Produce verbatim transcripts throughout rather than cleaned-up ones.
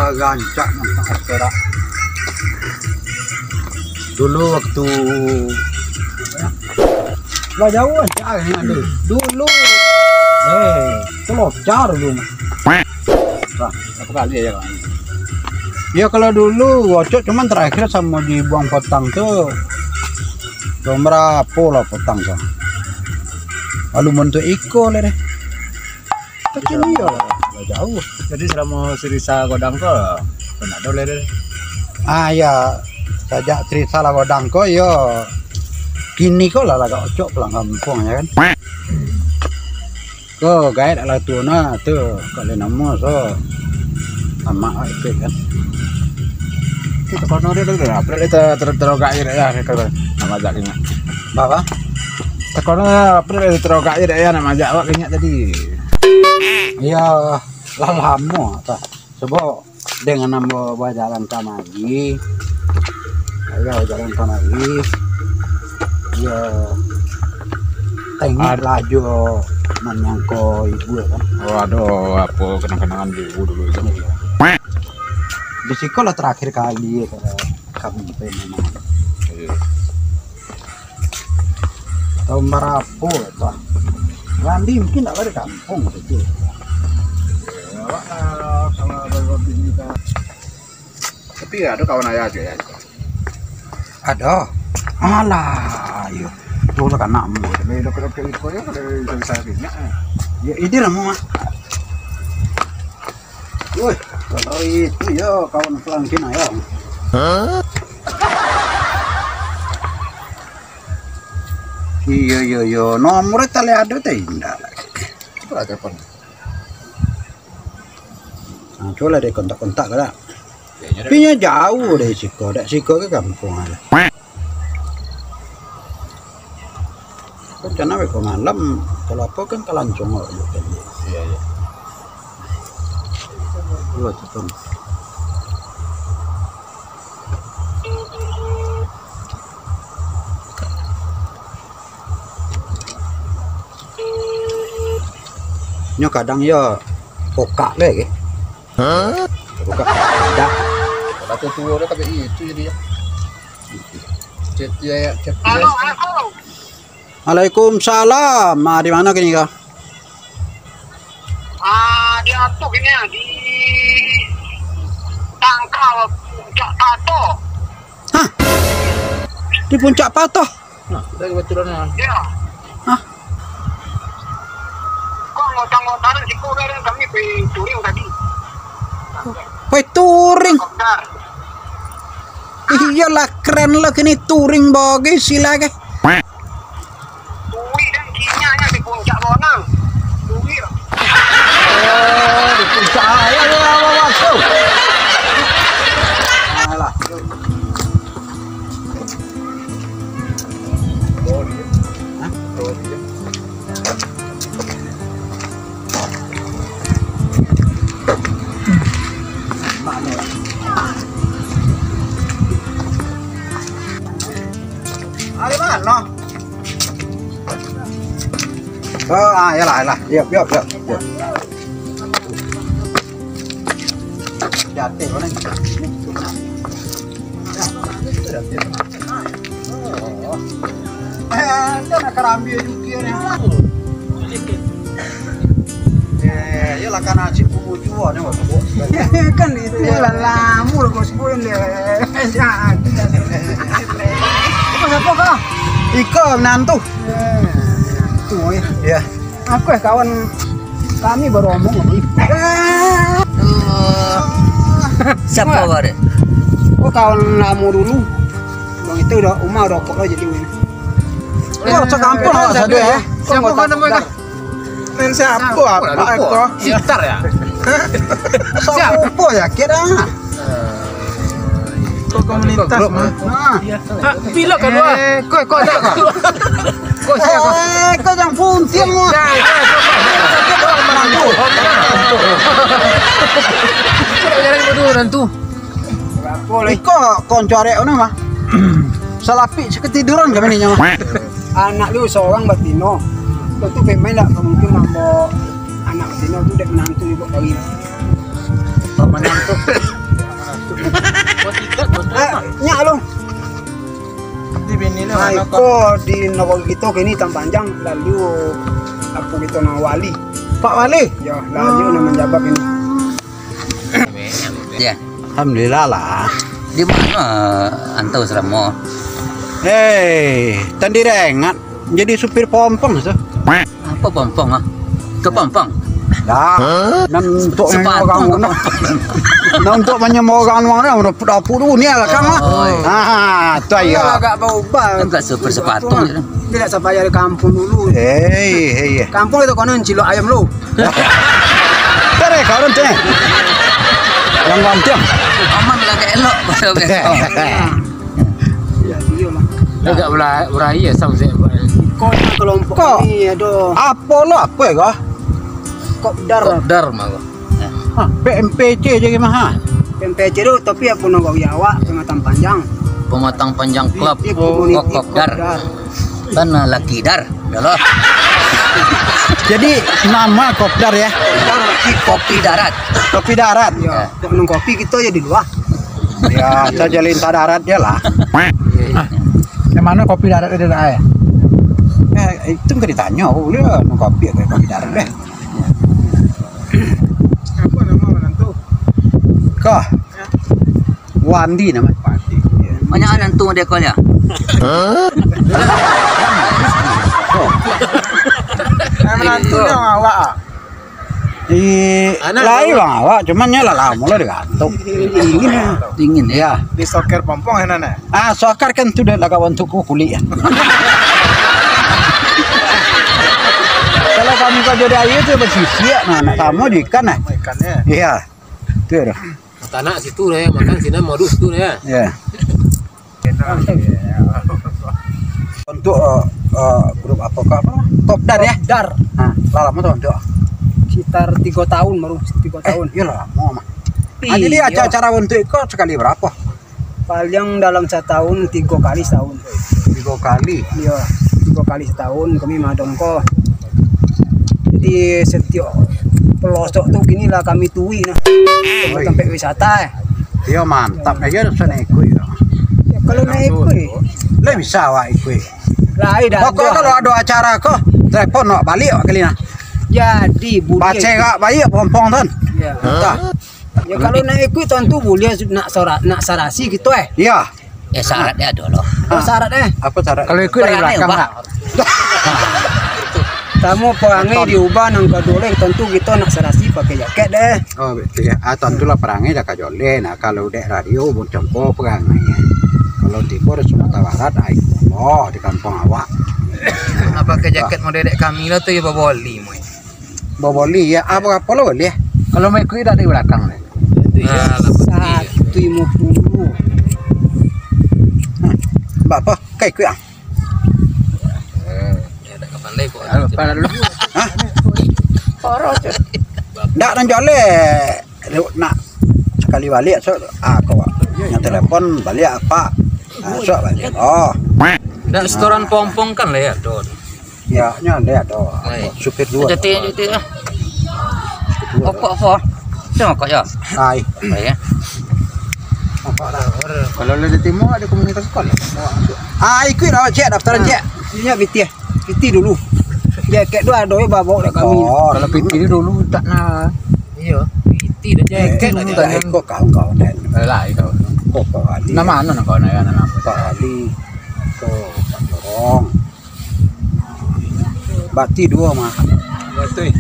Rancak nampak sekarang. Dulu waktu lah jauh rancak kan ada. Dulu. Eh, kelocar dulu. Wah, berapa kali ya, Bang? Ya, kalau dulu Ocok cuman terakhir samo dibuang potang tu tahun berapo lah potang tu. Lalu bentuk iko lah deh. Kecil iyo lah, lah jauh. Jadi, selamo Sirisa godang ko, pernah ado leh deh? Ah, ya, sajak Sirisa lah godang ko, yo, kini ko lah lagak Ocok pulang kampuang, ya kan? Ko gaek lah tu nah, tu, kok lai namo so, amak lah ikuik kan. Itu kono dia tu, apa dia ter-, ter-, terogak je dah, kalau nak majak ingat. Apa? Kono apa dia terogak je dah, nak majak awak ingat tadi. Iya, lah lamo tak. Sebab dengan ambo bajalan kamari, iyo, bajalan kamari, iyo, tengok Ad- lah jo manyangko ibu kan. Oh, ado apo kenang-kenangan di ibu dulu itu? Iyo. Di siko lah terakhir kali kami tu memang. Iyo. Tahun barapo tu? Randi mungkin ndak balik kampuang tu. Awak, ah, kalau ada roti kita. Tapi ado kawan ayah tu, ya? Ado. Alah, iyo. Tu lah kanak mu. Tapi dokter-dokter iko, ya, kalau bisa ingat, eh. Ya, ide lah, Mak. Woi, kalau itu, ya, kawan selangkin ayah. Iyo, iyo, iyo. Nomor tali ado teh indak lagi. Cuba lah telepon. Nah, cuba lah dek kontak-kontak ka dak. Tapi nyo jauh dari siko, dak siko ka kampuang ado. Rencana beko malam, kalau apo kan ka Lancong awak juo kan. Iyo, iyo. Iyo, telepon. Nyo kadang yo pokak be, ke? Hah? Pokak. Dak. Kalau tuo dah tapi itu jadi ya. Chat dia, ya, chat dia. Halo, assalamualaikum. Waalaikumsalam. Ah, di mano kini ko? Ah, di apo kini ah? Di Tangkal Puncak Tato. Hah? Di Puncak Pato? Nah, sudah kebetulan ya. Ya. Hah? Kok anggota-anggota siko kan kami pai touring tadi. Pai touring? Kopdar. Iyolah, keren lo kini touring bagi sila ke. Tui dan kinyaknya di puncak bonang. Tui. Oh, di puncak. Ayo, ayo, ayo, ayo, ayo. Alah. Hah? Ari mano? Oh, ah, iyolah, iyolah. Yuk, yuk, yuk, yuk. Jatuh, mana? Eh, dia nak karambia juga ni. Eh, iyalah, kan Haji Pupu jua ni, Bos. Kan itu lah lamo, Bos, pun dia. Siapa kau? Iko, menantu. Eh, menantu, eh. Iya. Aku, eh, kawan kami baru omong, Bang. Eh. Siapa kau, Dek? Oh, kawan lamo dulu. Bang, itu udah, umah udah rokok lah jadi, Bang. Oh, sakampung awak sado, ya? Siapa kau nama kau? Nan siapa, apa kau? Sitar, ya? Siapa ya, kira? Kau komunitas, grup, mah. Nah. Ha, pilok ka dua. Eh, kau, kau ada kau. Kau siapa kau? Eh, kau jangan puntiang, mah. Dah, dah, dah, dah. Kau jalan berdua nantu. Iko konco arek ono mah. Salapik sakatiduran kami ni nyawa. Anak lu seorang batino. Kau tu pemain tak mungkin mambo anak batino tu dek menantu ibu kawin. Menantu. Ah, nyak lu. Di bini lu. Nah, iko di nagari kito kini Padang Panjang, lalu apo kito namo wali. Pak Wali? Yo, lalu namo manjabat kini. Ya. Alhamdulillah lah. Di mano antau salamo? Hei, tadi ingat jadi supir pompong tu. Apo pompong ah? Ke pompong? Dah. Nan untuk sepatu manyambuik urang, ke pompong. Nan untuk manyambuik urang, urang dapur-dapur tu ni lah kan. Oh, iya. Ah, tu ayo. Agak baubah. Kan tak super sepatu je lah. Tidak sampai dari kampung dulu. Hei, hei. Kampung itu konon cilok ayam lu. Tadi kau orang tu. Yang bantiang. Aman lah, agak elok. Ya, iyolah. Agak bela-, beraya, sama saya. Kau nak kelompok Kok? Ni ada Apo lo, apo ya, kah? Kopdar. Kopdar mah, kah? Ha, P M P C je mah, ha? P M P C tu, tapi apo nagari awak, Pematang Panjang. Pematang Panjang Club. Di, di komuniti Kok-, Kopdar. Kopdar. Tanah Lakidar, ya lah. Jadi, nama Kopdar ya? Kopdar, Kopi Darat. Kopi Darat. Ya, ya. Kok minum kopi, kita ya di luar. Ya, saja lintah darat je lah. Ah, yang mana kopi darat ada tak, eh? Eh, itu nggak ditanya, oh, boleh lah, minum kopi, ada kopi darat deh. Apa nama orang tu? Kah? Ya. Wandi nama. Wandi. Ya. Banyak anak tu dia kau ya? Hah? Oh. Anak tu dia orang awak ah. Di Anak lai tu. Bang awak, cuman nyo lah lamo lah digantung. Dingin, eh? Dingin, eh? Ya. Di soker pompong, eh, Nan, eh? Ah, soker kan tu dah lah kawan tuku kulik, ya. Kalau kami kau jadi air tu bersisiak, nah, nak sama di ikan, eh. Sama ikan, ya. Iya. Tu dah. Tanak situ dah, ya, makan sinan modus tu dah, ya. Ya. Untuk, eh, eh, grup apa kau apa? Kopdar, ya? Kopdar. Ha, lah lamo tu untuk? Sekitar tiga tahun baru, tiga Eh, tahun. Iyalah, lamo mah. Iya. Ah, jadi acara-acara untuk iko sekali berapa? Paling dalam setahun tiga kali setahun. Tiga kali? Iya, tiga kali setahun kami madong ko. Jadi setiap pelosok tu kini lah kami tui nah. Oi. Tempat wisata, eh. Iyo, mantap. Nah, iyo, bisa naik ikut, iyo. Ya, kalau naik ikut, eh. Lah bisa awak ikut. Lah, eh, dah. Pokok kalau ado acara ko, telepon awak balik awak kali nah. Jadi, buliah. Bacerak baik pompong tu. Ya. Entah. Ya, kalau naik ikut, tentu buliah nak sara-, nak sarasi gitu, eh. Iya. Ya, syarat dia ado loh. Oh, syarat, eh. Apa syarat? Kalau ikut dari Perangai belakang ubah. Lah. Samo perangai diubah, nan kaduo lai, tentu kito nak sarasi pakai jaket deh. Oh, betul ya. Ah, tentulah perangai dah kajoleh. Nah, kalau dek radio, macam ko perangai. Kalau tibo di Sumatera Barat, ai, Allah, di kampung awak. Nak pakai jaket model dek kami lah tu, ya, baboli, moi. Baboli, ya. Ah, berapa lo boli, ya? Kalau mau ikut, dah di belakang, deh. Nah, lah, satu limo puluh. Hah, berapa? Kau ikut, ah? Eh, ya, tak pandai kok. Aduh, pandai dulu. Hah? Parah, Cok. Ndak, nan joleh. Nak sakali baliak, so, ah, kau, nyo telepon baliak, apa? Ah, so, baliak. Oh. Ndak, setoran pompong kan lah ya, Don. Ya, nyo ado, ado. Baik. Supir duo. Jati, jati, ah. Supir duo. Opo, opo? Tengok kok, ya. Ai. Baik, ya. Apa dah? Kalau lah di timur, ada komunitas sekolah. Ah, ikut lah, cek, daftaran, cek. Ini ya, P T, eh. P T dulu. Jaket tu ado, ya, bawa kat kami. Oh. Kalau P T ni dulu tak nak. Iya, P T dah jaket dulu, tak nak. Ikut kawan-kawan, kan. Lah, itu. Kok Pak Ali? Nama anu nak kau nak, nak apa? Pak Ali. Tu, Pak Jorong. Bati duo mah. Bati.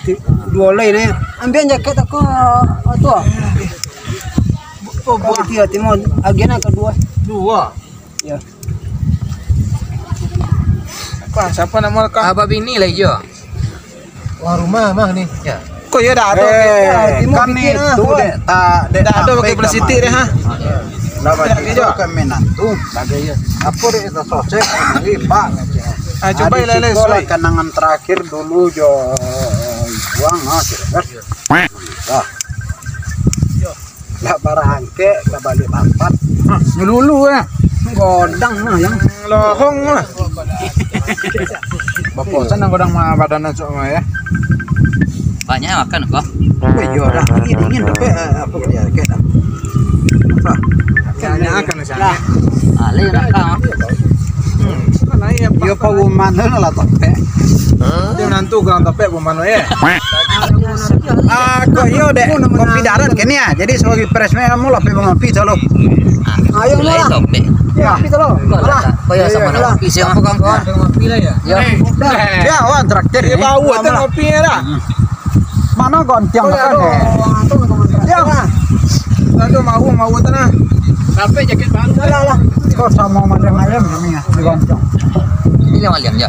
Ti-, duo lai ni. Ambil jaket aku, tu. Oh, buah. Tiga, timon. Agian yang kedua. Dua. Ya. Apa, siapa nama kau? Abah bini lah, iya. Wah, rumah mah ni. Ya. Kok ya dah ada? Eh, kami tu dek, tak, dek dah ada pakai bersiti deh, ha? Lah, bagi tu kan menantu. Lagi ya. Apa dek, tak sosek, ni, Pak. Ah, cuba lah, lah, lah, kenangan terakhir dulu jo, buang, ha, kira. Lah. Lah barangkek, lah balik papat. Hah, ngelulu, eh. Godang lah, yang. Lohong lah. Baposan nang godang mah badan nak sok mah, ya. Banyak makan kok. Oh, iya dah. Ini dingin tapi, eh, apa dia, kayak dah. Jangan, jangan, jangan. Alih nak kau. Yo, parumahan tu lah topek. Dia menantu kurang topek parumahan tu, eh. Ah, kok iyo dek, kopi darat kini ah. Jadi sebagai presmen kamu lah pergi ngopi dulu. Ayo lah. Topek. Ya, kopi dulu. Kau lah, kau ya sama nak kopi siang. Apa kawan? Ngopi lah ya. Ya. Ya, wan traktir. Dia bawa tu kopi lah. Mano gontiang makan, eh? Yo. Aduh, mau, mau tanah. Sampai jakit bang. Alah, alah. Kok samo macam ayam kami ya, di gontiang. Ini yang ayam ya.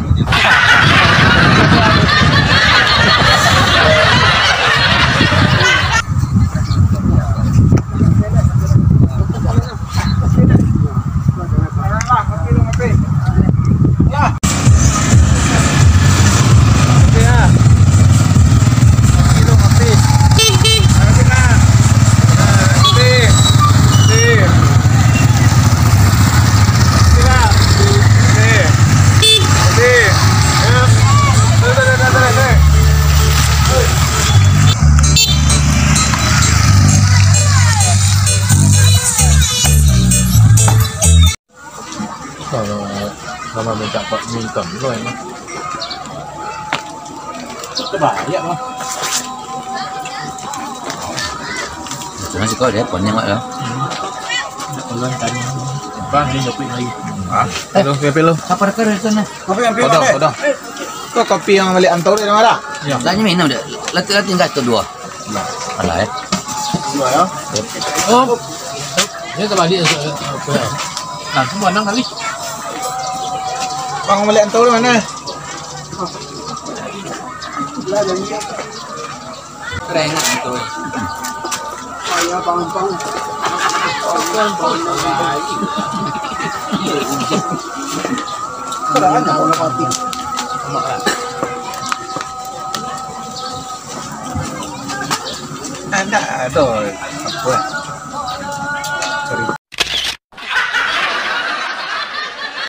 Kalau sama minta pak minta dulu emang. Terbalik lah. Itu masih kau dia pon yang lah. Ulang tanya. Bang, ni kopi lagi. Ah, eh, pilo, pilo. Apa dekat dari sana? Kopi yang pilo. Kodong, eh, kodong. Kau kopi yang balik antau dari mana? Ya. Lah, ni minum dek. Lati-lati enggak tu dua. Nah, alah, eh. Dua ya. Oh. Dia terbalik. Nah, semua enam kali. Bang, balik antau dari mana? Keren itu. Saya bang, bang. Keren, bang. Keren, bang. Ada, ada. Apa?